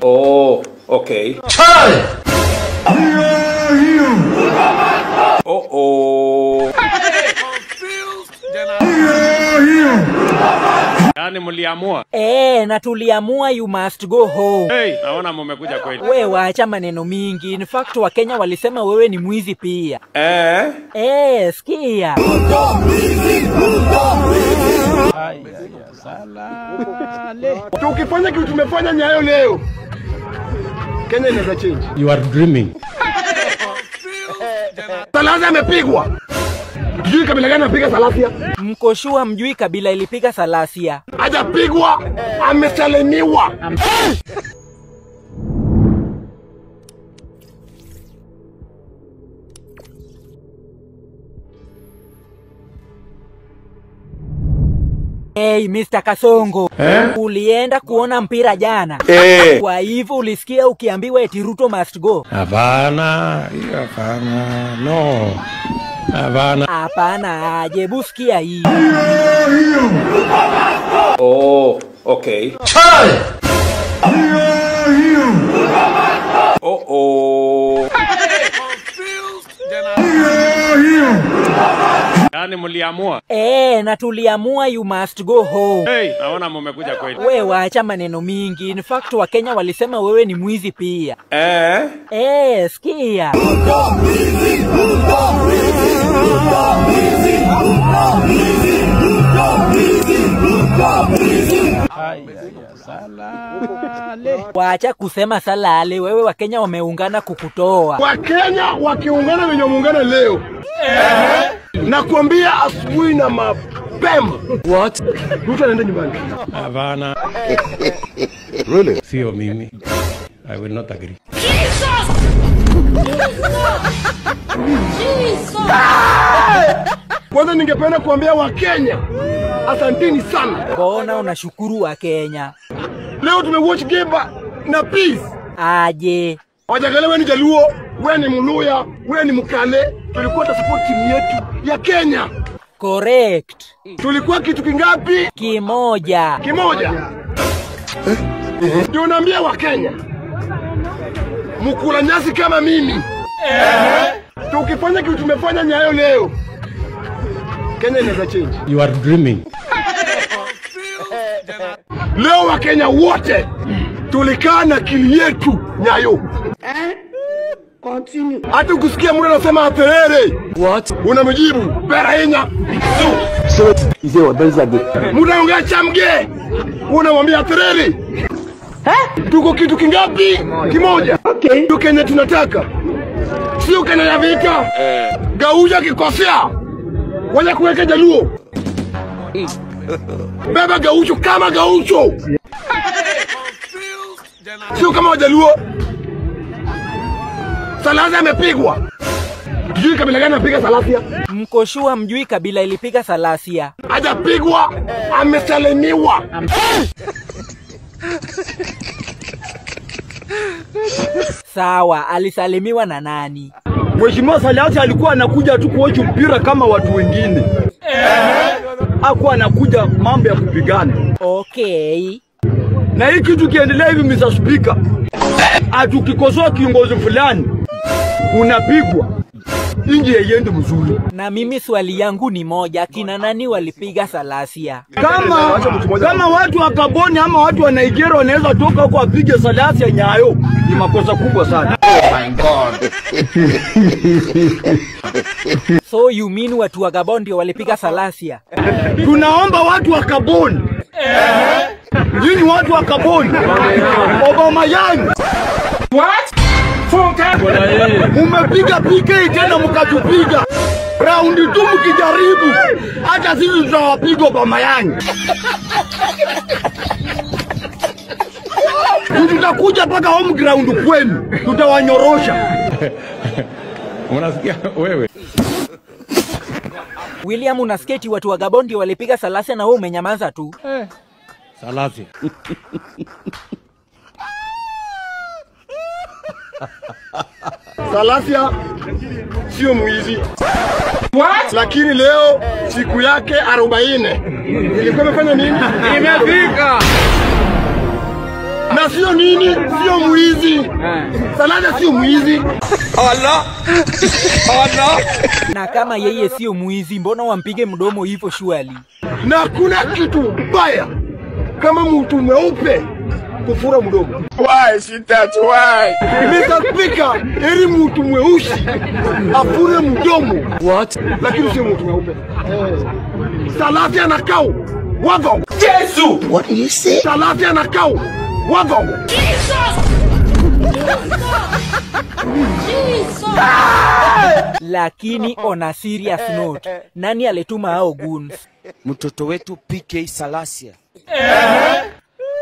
Oh, okay. Oh oh. Yaani mliamua? Na tuliamua you must go home. Hey, naona mmekuja kweli. Wewe waacha maneno mingi. In fact Wakenya walisema wewe ni mwizi pia. Sikia. Tukifanya kitu tumefanya Nyayo leo, Kenya inaweza change. You are dreaming. Salasia amepigwa. Mjui kabila gani apiga Salasia? Mkoshua mjui kabila ilipiga Salasia. Hajapigwa, amesalimiwa. Hey, Mr. Kasongo, ulienda kuona mpira jana. Kwa hivyo ulisikia ukiambiwa eti Ruto must go. Hapana, hapana, no. Hapana. Hapana, aje busikia hii. Oh, okay. Oh oh. Yaani mliamua? Na tuliamua you must go home. Hey, naona mmekuja kweli. Wewe waacha maneno mingi. In fact Wakenya walisema wewe ni mwizi pia. Sikia. Waacha kusema salale, wewe Wakenya wameungana kukutoa. Wakenya wakiungana wenye muungano leo. Nakwambia asubuhi na mapema. What? Ruto anaenda nyumbani. Hapana. Really? Sio mimi. I will not agree. Jesus! Jesus! Kwanza ningependa kuambia Wakenya, asanteni sana. Mbona unashukuru Wakenya? Leo tumewatch game na peace. Aje. Wajagalea wewe ni Jaluo, wewe ni Mluya, wewe ni Mkale, tulikuwa tusupport timu yetu ya Kenya. Correct. Tulikuwa kitu kingapi? Kimoja. Kimoja. Ndio naambia Wakenya, mkula nyasi kama mimi. Tukifanya kitu tumefanya Nyayo leo, Kenya inaweza change. You are dreaming. Leo Wakenya wote tulikaa na akili yetu Nyayo. Continue. Hata ukisikia mtu anasema aterere, what? Unamjibu berainya. So ize wabenza. Mtu anaongea chamge, unamwambia aterere. Tuko kitu kingapi? Kimoja. Okay. Ndio Kenya tunataka. Sio Kenya ya vita. Gauja kikosea, waje kuweka Jaluo. Beba gaucho kama gaucho. Sio kama Wajaluo. Salasia amepigwa. Mjui kabila gani apiga Salasia? Mkoshua mjui kabila ilipiga Salasia. Hajapigwa, amesalimiwa. Sawa, alisalimiwa na nani? Mheshimiwa Salasia alikuwa anakuja tu kuocha mpira kama watu wengine. Hakuwa anakuja mambo ya kupigana. Okay. Na hii kitu kiendelea hivi Mr. Speaker, atukikosoa kiongozi fulani unapigwa. Inji yendi mzuri. Na mimi swali yangu ni moja, kina nani walipiga Salasia? Kama watu wa Gaboni ama watu wa Nigeria wanaweza toka huko wapige Salasia Nyayo, ni makosa kubwa sana. Oh my God. So you mean watu wa Gabon ndio walipiga Salasia? Tunaomba watu wa Gabon. Nyinyi watu wa Gabon. Obama yangu. What? Mumepiga PK tena mkatupiga. Raundi tu mkijaribu, hata sisi tutawapiga Obama yangu. Tutakuja mpaka home ground kwenu, tutawanyorosha. Unasikia wewe? William, unasketi watu wa Gabon ndio walipiga Salasia na wewe umenyamaza tu. Salasia. Salasia sio mwizi. What? Lakini leo siku yake 40 ilikuwa imefanya nini? Imefika. Na Na sio nini? Sio mwizi. Salasya sio mwizi. Allah. Allah. Na kama yeye sio mwizi, mbona wampige mdomo hivyo surely? Na kuna kitu mbaya kama mtu mweupe kufura mdomo. Why she that why? Mr. Speaker, heri mtu mweusi afure mdomo. What? Lakini sio mtu mweupe. Salasya na kau wadho. Yesu. What did you say? Salasya na kau wadho. Jesus! Jesus! Lakini on a serious note, nani alituma hao goons? Mtoto wetu PK Salasya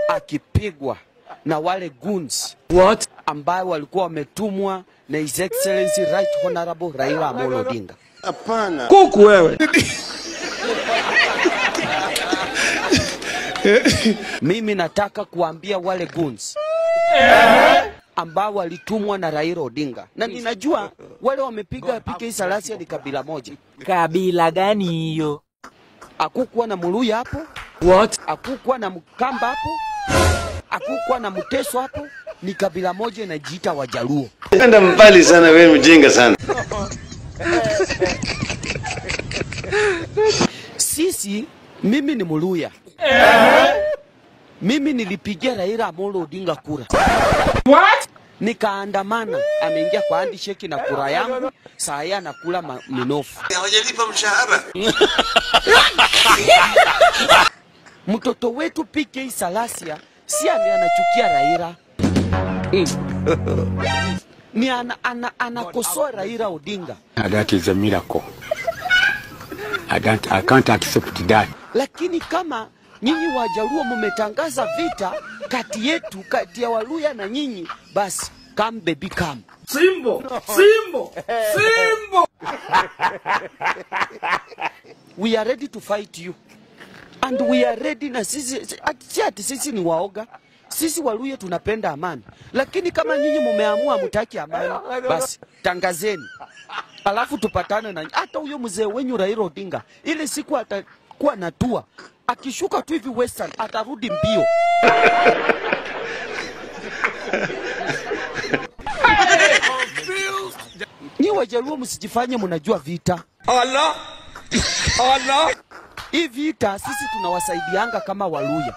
akipigwa na wale goons. What? Ambao walikuwa wametumwa na His Excellency Right Honorable Raila Amolo Odinga. Hapana. Kuku wewe. Mimi nataka kuambia wale goons ambao walitumwa na Raila Odinga, na ninajua wale wamepiga PK Salasya ni kabila moja. Kabila gani hiyo? Hakukuwa na Muluya hapo. What? Hakukuwa na Mkamba hapo. Hakukuwa na Mteso hapo. Ni kabila moja inajiita Wajaluo. Enda mbali sana wewe, mjinga sana. Sisi, mimi ni Muluya. Mimi nilipigia Raila Amolo Odinga kura. What? Nikaandamana, ameingia kwa handshake na kura yangu, saa hii anakula minofu. Hawajalipa mshahara. Mtoto wetu PK Salasya si anachukia Raila. Ni anakosoa Raila Odinga. That is a miracle. I can't accept that. Lakini kama nyinyi Wajaluo mmetangaza vita kati yetu, kati ya Waluya na nyinyi, basi come baby come. Simbo, Simbo, Simbo. We are ready to fight you. And we are ready. Na sisi, ati sisi ni waoga. Sisi Waluya tunapenda amani. Lakini kama nyinyi mumeamua mutaki amani, basi tangazeni. Alafu tupatane na hata huyo mzee wenyu Raila Odinga. Ile siku atakuwa natua, akishuka tu hivi Western atarudi mbio. Ni Wajaluo msijifanye mnajua vita. Allah. Allah. Hii vita sisi tunawasaidianga kama Waluya.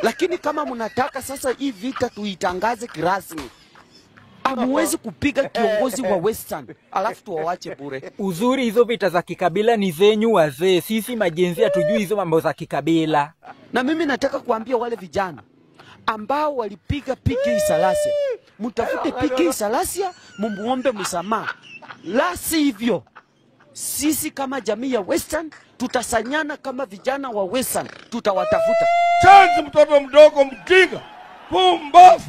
Lakini kama mnataka sasa hii vita tuitangaze kirasmi, hamuwezi kupiga kiongozi wa Western alafu tuwawache bure. Uzuri hizo vita za kikabila ni zenyu wazee, sisi majenzi hatujui hizo mambo za kikabila. Na mimi nataka kuambia wale vijana ambao walipiga PK Salasya, mtafute PK Salasya, mumuombe msamaha. La sivyo, sisi kama jamii ya Western tutasanyana kama vijana wa Western, tutawatafuta. Chanzi mtoto mdogo mjinga, pumbavu.